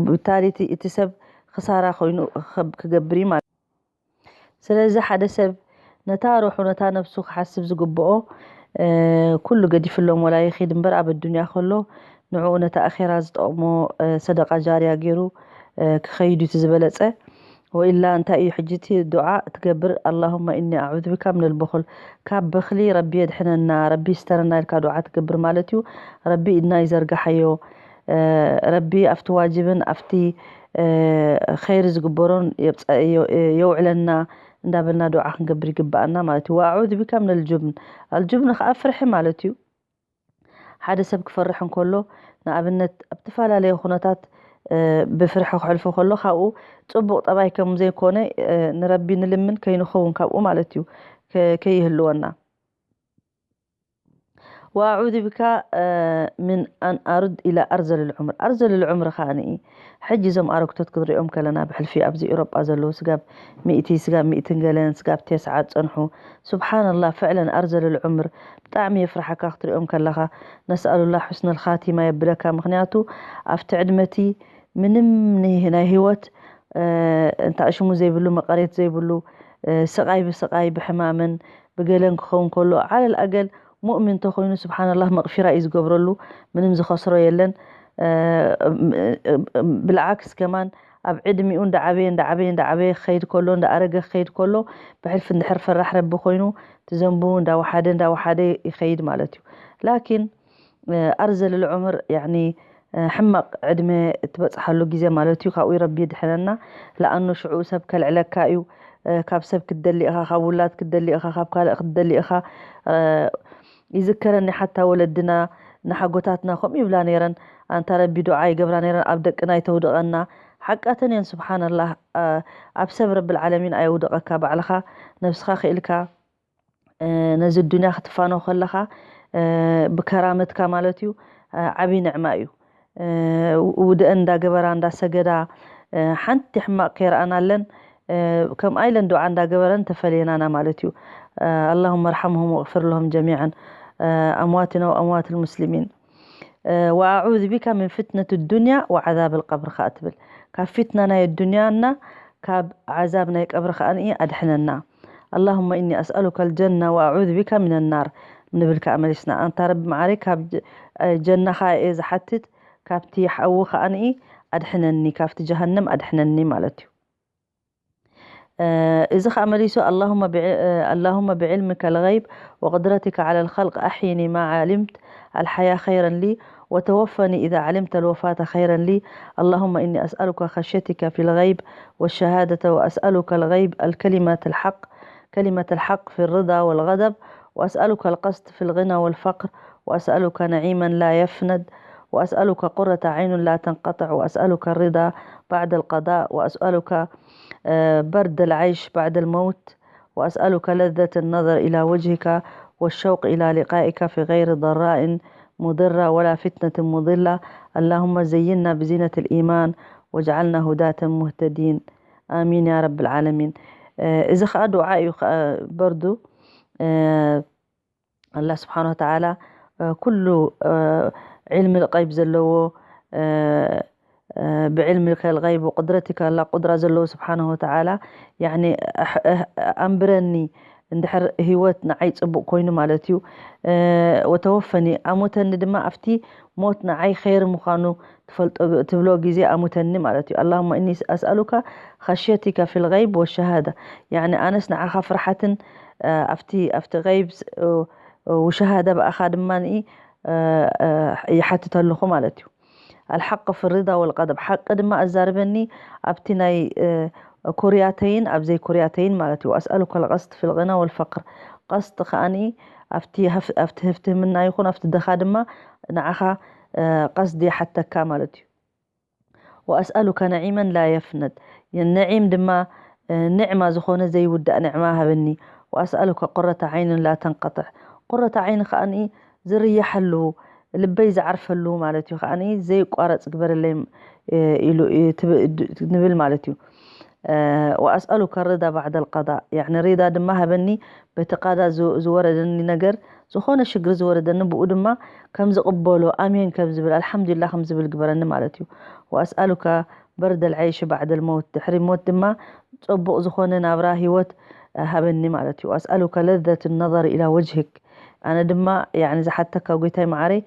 ብታሊ እቲ ሰብ ክሳራ ኮይኑ ክገብር እዩ ማለት። ስለዚ ሓደ ሰብ ነታ ሩሑ ነታ ነብሱ ክሓስብ ዝግብኦ ኩሉ ገዲፍሎም ወላ ይኺድ እምበር ኣብ ኣዱንያ ከሎ ንዕኡ ነታ ኣኼራ ዝጠቕሞ ሰደቃ ጃርያ ገይሩ ክኸይድ እዩ እቲ ዝበለጸ። ወኢላ እንታይ እዩ ሕጂ እቲ ዱዓ ትገብር? ኣላሁመ ኢኒ ኣዑዙ ቢካ ሚነል ቡኹል፣ ካብ በኽሊ ረቢ የድሕነና፣ ረቢ ይስተረና ኢልካ ዱዓ ትገብር ማለት እዩ። ረቢ ኢድና ይዘርግሓዮ፣ ረቢ ኣብቲ ዋጅብን ኣብቲ ኸይሪ ዝግበሮን የውዕለና እንዳበልና ዱዓ ክንገብር ይግበኣና ማለት እዩ። ወኣዑዙ ቢካ ሚነል ጁብን፣ ኣልጁብን ከዓ ፍርሒ ማለት እዩ። ሓደ ሰብ ክፈርሕ እንከሎ ንኣብነት ኣብ ተፈላለየ ኩነታት ብፍርሒ ክሕልፎ ከሎ ካብኡ ፅቡቕ ጠባይ ከም ዘይኮነ ንረቢ ንልምን ከይንኸውን ካብኡ ማለት እዩ ከይህልወና። ወኣዑዙ ቢካ ምን ኣን ኣሩድ ኢላ ኣርዘልል ዑምር። ኣርዘልል ዑምር ከዓ ንኢ ሕጂ እዞም ኣረግቶት ክትሪኦም ከለና ብሕልፊ ኣብዚ ኤውሮጳ ዘለዉ ስጋብ ሚእቲ ስጋብ ሚእትን ገለን ስጋብ ቴስዓ ዝፀንሑ ስብሓንላህ ፍዕለን ኣርዘልል ዑምር ብጣዕሚ የፍርሓካ ክትሪኦም ከለኻ። ነስኣሉላህ ሑስነል ኻቲማ የብለካ። ምኽንያቱ ኣብቲ ዕድመቲ ምንም ናይ ህይወት እንታ ሽሙ ዘይብሉ መቐሬት ዘይብሉ ስቓይ ብስቓይ ብሕማምን ብገለን ክኸውን ከሎ ዓለል ኣገል ሙእሚን እንተኾይኑ ስብሓንላህ መቕፊራ እዩ ዝገብረሉ። ምንም ዝኸስሮ የለን። ብልዓክስ ከማን ኣብ ዕድሚኡ እንዳዓበየ እንዳዓበየ እንዳዓበየ ክኸይድ ከሎ እንዳኣረገ ክኸይድ ከሎ ብሕልፊ እንድሕር ፈራሕ ረቢ ኮይኑ እቲ ዘንቡ እንዳወሓደ እንዳወሓደ ይኸይድ ማለት እዩ። ላኪን ኣርዘልል ዑምር ያኒ ሕማቕ ዕድመ እትበፅሓሉ ግዜ ማለት እዩ። ካብኡ ረቢ ይድሕነና። ለኣኑ ሽዑ ሰብ ከልዕለካ እዩ። ካብ ሰብ ክትደሊ ኢኻ፣ ካብ ውላድ ክትደሊ ኢኻ፣ ካብ ካልእ ክትደሊ ኢኻ። ይዝከረኒ ሓታ ወለድና ንሓጎታትና ከምኡ ይብላ ነይረን። ኣንታ ረቢ ዱዓ ይገብራ ነይረን ኣብ ደቅና ይተውድቐና። ሓቃተን እየን። ስብሓንላህ ኣብ ሰብ ረብል ዓለሚን ኣየውድቐካ። ባዕልኻ ነብስኻ ክኢልካ ነዚ ዱንያ ክትፋኖ ከለኻ ብከራመትካ ማለት እዩ ዓብዪ ንዕማ እዩ። ውድአን እንዳገበራ እንዳሰገዳ ሓንቲ ሕማቕ ከይረኣናለን ከምኣ ኢለን ዱዓ እንዳገበረን ተፈለየናና ማለት እዩ። اللهم ارحمهم واغفر لهم جميعا أمواتنا وأموات المسلمين وأعوذ بك من فتنة الدنيا وعذاب القبر ከኣ ትብል። ካብ ፊትና ናይ ዱንያና ካብ ዓዛብ ናይ ቀብሪ ከኣ ኣድሕነና። اللهم إني أسألك الجنة وأعوذ بك من النار ንብል ከኣ መሊስና። ኣንታ ረቢ መዓረይ ካብ ጀናኻ እየ ዝሓትት፣ ካብቲ ሓዊ ከኣ ኣድሕነኒ፣ ካብቲ ጀሃነም ኣድሕነኒ ማለት እዩ። እዚ ከኣ መሊሱ اللهم اللهم بعلمك الغيب وقدرتك على الخلق أحيني ما علمت الحياة خيرا لي وتوفني إذا علمت الوفاة خيرا لي اللهم إني أسألك خشيتك في الغيب والشهادة وأسألك الغيب الكلمة الحق كلمة الحق في الرضا والغضب وأسألك القصد في الغنى والفقر وأسألك نعيما لا يفند وأسألك قرة عين لا تنقطع وأسألك الرضا بعد القضاء وأسألك برد العيش بعد الموت وأسألك لذة النظر إلى وجهك والشوق إلى لقائك في غير ضراء مضرة ولا فتنة مضلة اللهم زينا بزينة الإيمان واجعلنا هداة مهتدين آمين يا رب العالمين. እዚ ኸኣ ዱዓ እዩ በርዱ። ኣላህ ስብሓን ወተዓላ ኩሉ ዕልሚ ልቀይብ ዘለዎ ብዕልሚ ከልቀይብ ቁድረቲ ካላ ቁድራ ዘለዎ ስብሓንሁ ወተዓላ ኣንብረኒ እንድሕር ህይወት ንዓይ ፅቡቅ ኮይኑ ማለት እዩ። ወተወፈኒ ኣሙተኒ ድማ ኣብቲ ሞት ንዓይ ኸይር ምዃኑ ትፈልጦ ትብሎ ግዜ ኣሙተኒ ማለት እዩ። ኣላሁመ እኒ ኣስኣሉካ ኸሽየቲካ ፊል ገይብ ወሸሃዳ። ያኒ ኣነስ ንዓኻ ፍርሓትን ኣብቲ ኣብቲ ገይብ ውሸሃዳ ብኣኻ ድማ ይሓትት ኣለኹ ማለት እዩ። ኣልሓቅ ፊ ሪዳ ወልቀደብ ሓቂ ድማ ኣዛርበኒ ኣብቲ ናይ ኩርያተይን ኣብ ዘይኩርያተይን ማለት እዩ። ኣስኣሉካ ልቀስድ ፊ ልቅና ወልፈቅር ቀስድ ከኣኒ ኣብቲ ህፍትህምና ይኹን ኣብቲ ደኻ ድማ ንዓኻ ቀስድ ይሓተካ ማለት እዩ። ወኣስኣሉካ ነዒመን ላ የፍነድ ነዒም ድማ ንዕማ ዝኾነ ዘይውዳእ ንዕማ ሃበኒ። ወኣስኣሉካ ቁረተ ዓይንን ላ ተንቀጥዕ ቁረተ ዓይን ከኣ ዝርያሓሉ ልበይ ዝዓርፈሉ ማለት እዩ ከኣ ዘይቋረፅ ግበረለይ ኢሉ ንብል ማለት እዩ። ወኣስኣሉካ ርዳ ባዕደ ልቀዳ ሪዳ ድማ ሃበኒ በቲ ቃዳ ዝወረደኒ ነገር ዝኾነ ሽግር ዝወረደኒ ብኡ ድማ ከም ዝቕበሎ ኣሜን ከም ዝብል ኣልሓምዱሊላ ከም ዝብል ግበረኒ ማለት እዩ። ወኣስኣሉካ በርደል ዓይሽ ባዕደል መውት ድሕሪ ሞት ድማ ፀቡቕ ዝኾነ ናብራ ህይወት ሃበኒ ማለት እዩ። ኣስኣሉካ ለዘት ነዘር ኢላ ወጅህክ ኣነ ድማ ዝሓተካ ጎይታይ መዓረይ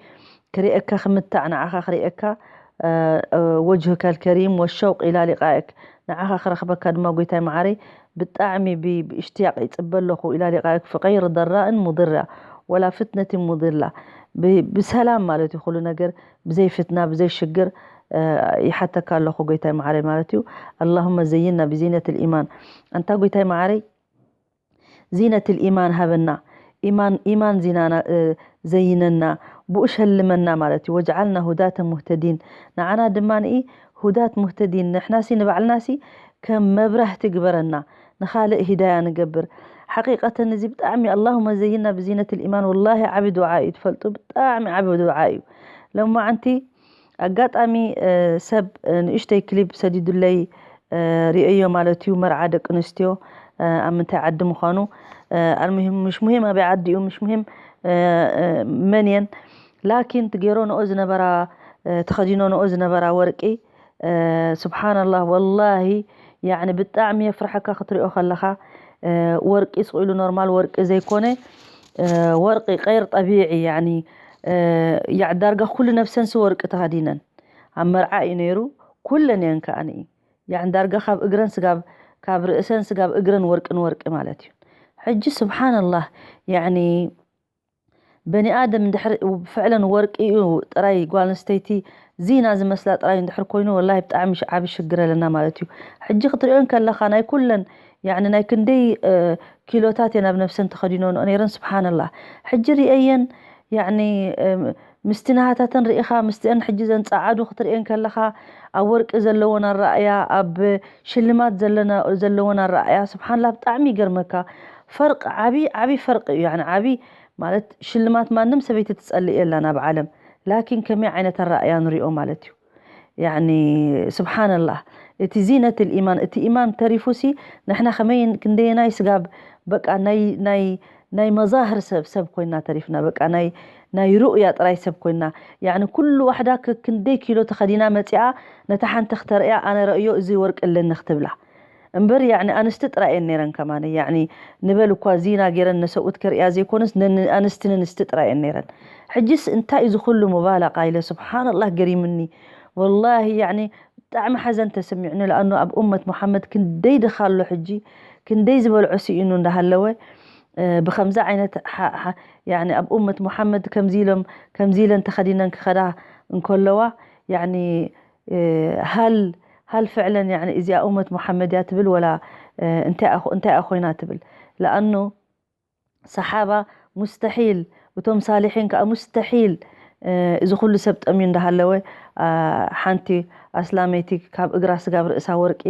ክርእየካ ክምታዕ ንዓኻ ክርእየካ ወጅህካ ልከሪም ወሸውቅ ኢላ ሊቃእክ ንዓኻ ክረኽበካ ድማ ጎይታይ መዓረይ ብጣዕሚ ብእሽትያቅ ይፅበ ኣለኹ ኢላ ሊቃእክ ፍቀይር ደራእን ሙድራ ወላ ፍትነትን ሙድላ ብሰላም ማለት እዩ ኩሉ ነገር ብዘይ ፍትና ብዘይ ሽግር ይሓተካ ኣለኹ ጎይታይ መዓረይ ማለት እዩ። ኣላሁመ ዘይና ብዚነት ልኢማን ኣንታ ጎይታይ መዓረይ ዚነት ልኢማን ሃበና ኢማን ኢማን ዚናና ዘይነና ብኡ ሸልመና ማለት እዩ። ወጅዓልና ሁዳተ ሙህተዲን ንዓና ድማ ንኢ ሁዳት ሙህተዲን ንሕናሲ ንባዕልናሲ ከም መብራህቲ ግበረና ንኻልእ ሂዳያ ንገብር። ሓቂቀተን እዚ ብጣዕሚ ኣላሁመ ዘይና ብዚነት ልኢማን ወላሂ ዓቢ ድዓ እዩ ትፈልጡ ብጣዕሚ ዓቢ ድዓ እዩ። ሎማዓንቲ ኣጋጣሚ ሰብ ንእሽተይ ክሊፕ ሰዲዱለይ ርእየዮ ማለት እዩ። መርዓ ደቂ ኣንስትዮ ኣብ ምንታይ ዓዲ ምዃኑ ኣልሙሂም ምሽ ሙሂም ኣበይ ዓዲ እዩ ምሽ ሙሂም መን እየን ላኪን ትገይሮ ንኦ ዝነበራ ተኸዲኖ ንኦ ዝነበራ ወርቂ ስብሓንላህ ወላሂ ያኒ ብጣዕሚ የፍርሐካ ክትሪኦ ከለኻ ወርቂ ስቕ ኢሉ ኖርማል ወርቂ ዘይኮነ ወርቂ ቀይር ጠቢዒ ያኒ ዳርጋ ኩሉ ነብሰንሲ ወርቂ ተኸዲነን ኣብ መርዓ እዩ ነይሩ። ኩለን እየን ከኣ ንኢ ያዕኒ ዳርጋ ካብ እግረን ስጋብ ካብ ርእሰን ስጋብ እግረን ወርቂ ንወርቂ ማለት እዩ። ሕጂ ስብሓንላህ ያዕኒ በኒ ኣደም እንድሕር ፍዕለን ወርቂ እዩ ጥራይ ጓል ኣንስተይቲ ዚና ዝመስላ ጥራይ እንድሕር ኮይኑ ወላሂ ብጣዕሚ ዓቢ ሽግር ኣለና ማለት እዩ። ሕጂ ክትሪኦን ከለኻ ናይ ኩለን ያዕኒ ናይ ክንደይ ኪሎታት እየን ኣብ ነብሰን ተኸዲኖንኦ ነይረን ስብሓንላህ። ሕጂ ርእየየን ያዕኒ ምስቲ ናሃታተን ርኢኻ ምስቲአን ሕጂ ዘን ጸዓዱ ክትርእየን ከለኻ ኣብ ወርቂ ዘለዎን ኣረኣእያ ኣብ ሽልማት ዘለዎን ኣረኣእያ ስብሓንላ ብጣዕሚ ይገርመካ። ፈርቅ ዓቢ ዓቢ ፈርቅ እዩ ያኒ ዓቢ ማለት ሽልማት ማንም ሰበይቲ ትጸልእ የላን ኣብ ዓለም ላኪን ከመይ ዓይነት ኣረኣእያ ንሪኦ ማለት እዩ። ያኒ ስብሓንላህ እቲ ዚነት ልኢማን እቲ ኢማን ተሪፉሲ ንሕና ከመይ ክንደየናይ ስጋብ በቃ ናይ ናይ ናይ መዛህር ሰብ ሰብ ኮይና ተሪፍና በቃ ናይ ናይ ሩእያ ጥራይ ሰብ ኮይና ያኒ ኩሉ ዋሕዳ ክንደይ ኪሎ ተኸዲና መፂኣ ነታ ሓንቲ ክተርእያ ኣነ ረእዮ እዚ ወርቂ ኣለኒ ክትብላ እምበር ያኒ ኣንስቲ ጥራይ እየን ነይረን ከማን ያኒ ንበል እኳ ዚና ገይረን ነሰብኡት ከርእያ ዘይኮነስ ኣንስቲ ንንስቲ ጥራይ እየን ነይረን። ሕጂስ እንታይ እዚ ኩሉ ሙባላቃ ኢለ ስብሓንላህ ገሪምኒ ወላሂ ያኒ ብጣዕሚ ሓዘን ተሰሚዑኒ ለኣኑ ኣብ ኡመት ሙሓመድ ክንደይ ድኻ ኣሎ ሕጂ ክንደይ ዝበልዖ ስኢኑ እንዳሃለወ ብከምዚ ዓይነት ኣብ ኡመት ሙሓመድ ከምዚ ኢሎም ከምዚ ኢለን ተኸዲነን ክኸዳ እንከለዋ ያኒ ሃል ሃል ፍዕለን ያኒ እዚኣ ኡመት ሙሓመድ እያ ትብል ወላ እንታይ እያ ኮይና ትብል ለኣኑ ሰሓባ ሙስተሒል እቶም ሳሊሒን ከዓ ሙስተሒል እዚ ኩሉ ሰብ ጠምዩ እንዳሃለወ ሓንቲ ኣስላመይቲ ካብ እግራ ስጋብ ርእሳ ወርቂ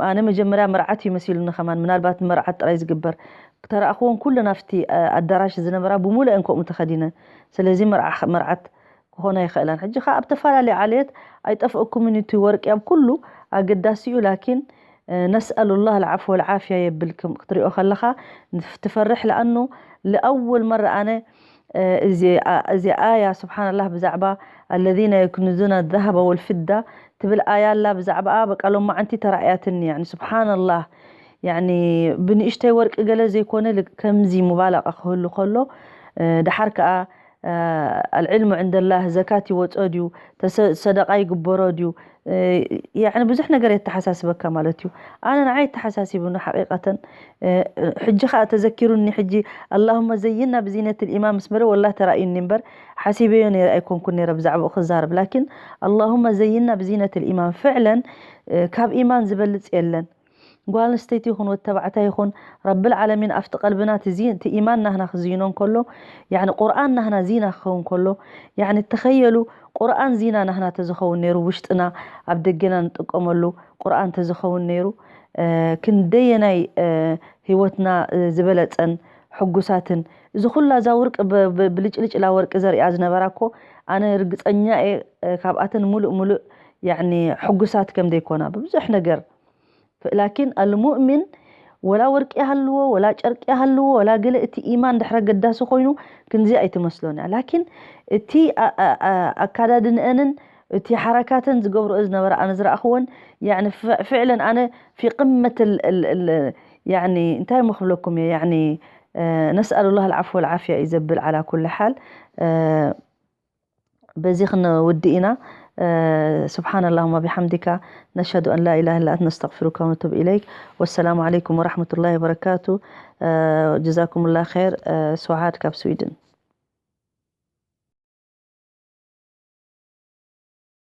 ኣነ መጀመርያ መርዓት እዩ መሲሉኒ ከማን ምናልባት መርዓት ጥራይ ዝግበር ተረኣኽዎን ኩለን ኣብቲ ኣዳራሽ ዝነበራ ብሙሉአን ከምኡ ተኸዲነን ስለዚ መርዓት ክኾና ይኽእላን ሕጂ ከዓ ኣብ ተፈላለዩ ዓሌት ኣይጠፍእኩምን እቲ ወርቂ ኣብ ኩሉ ኣገዳሲ እዩ ላኪን ነስኣሉ ላህ ልዓፍ ወልዓፍያ የብል ክትሪኦ ከለኻ ትፈርሕ ለኣኑ ልኣወል መረ ኣነ እዚ ኣያ ስብሓንላህ ብዛዕባ الذين يكنزون الذهب والفضة ትብል ኣያ ኣላ። ብዛዕባኣ በቃ ሎማዓንቲ ተራእያትኒ። ያኒ ስብሓንላህ፣ ያኒ ብንእሽተይ ወርቂ ገለ ዘይኮነ፣ ከምዚ ሙባለቃ ክህሉ ከሎ፣ ድሓር ከዓ العلم عند الله፣ ዘካት ይወፅኦ ድዩ፣ ሰደቃ ይግበሮ ድዩ፣ ያኒ ብዙሕ ነገር የተሓሳስበካ ማለት እዩ። ኣነ ንዓይ የተሓሳሲቡኒ ሓቂቀተን። ሕጂ ከዓ ተዘኪሩኒ። ሕጂ اللهم زينا بزينة الإيمان ምስ በለ ወላ ተራእዩኒ እምበር ሓሲበዮ ነይረ ኣይኮንኩን ነይረ ብዛዕባኡ ክዛረብ። ላኪን اللهم زينا بزينة الإيمان ፍዕለን ካብ ኢማን ዝበልፅ የለን። ጓል ኣንስተይቲ ይኹን ወዲ ተባዕታይ ይኹን ረብል ዓለሚን ኣብቲ ቀልብና እቲ ዚ- እቲ ኢማን ናህና ክዝይኖ እንከሎ፣ ያኒ ቁርኣን ናህና ዚና ክኸውን ከሎ፣ ያኒ ተኸየሉ ቁርኣን ዚና ናህና ተዝኸውን ነይሩ፣ ውሽጥና ኣብ ደገና ንጥቀመሉ ቁርኣን ተዝኸውን ነይሩ፣ ክንደየናይ ህይወትና ዝበለፀን ሕጉሳትን። እዚ ኩላ እዛ ውርቂ ብልጭልጭ ኢላ ወርቂ ዘሪኣ ዝነበራ እኮ ኣነ ርግፀኛ እየ ካብኣተን ሙሉእ ሙሉእ ያኒ ሕጉሳት ከም ዘይኮና ብብዙሕ ነገር። ላኪን ኣልሙእሚን ወላ ወርቂ ይሃልዎ ወላ ጨርቂ ይሃልዎ ወላ ገለ እቲ ኢማን ድሕረ ገዳሲ ኮይኑ ክንዚ ኣይትመስሎን እያ። ላኪን እቲ ኣካዳድንአንን እቲ ሓረካተን ዝገብርኦ ዝነበረ ኣነ ዝረኣኽወን ያኒ ፍዕለን ኣነ ፊ ቅመት ያኒ እንታይ ምክብለኩም እየ ያኒ ነስኣሉላህ ልዓፍ ወልዓፍያ እዩ ዘብል ዓላ ኩል ሓል። በዚ ክንውድእ ኢና። سبحان اللهم بحمدك، نشهد أن لا إله إلا أنت، نستغفرك ونتوب إليك. والسلام عليكم ورحمة الله وبركاته. جزاكم الله خير. سعاد ካብ ስዊድን።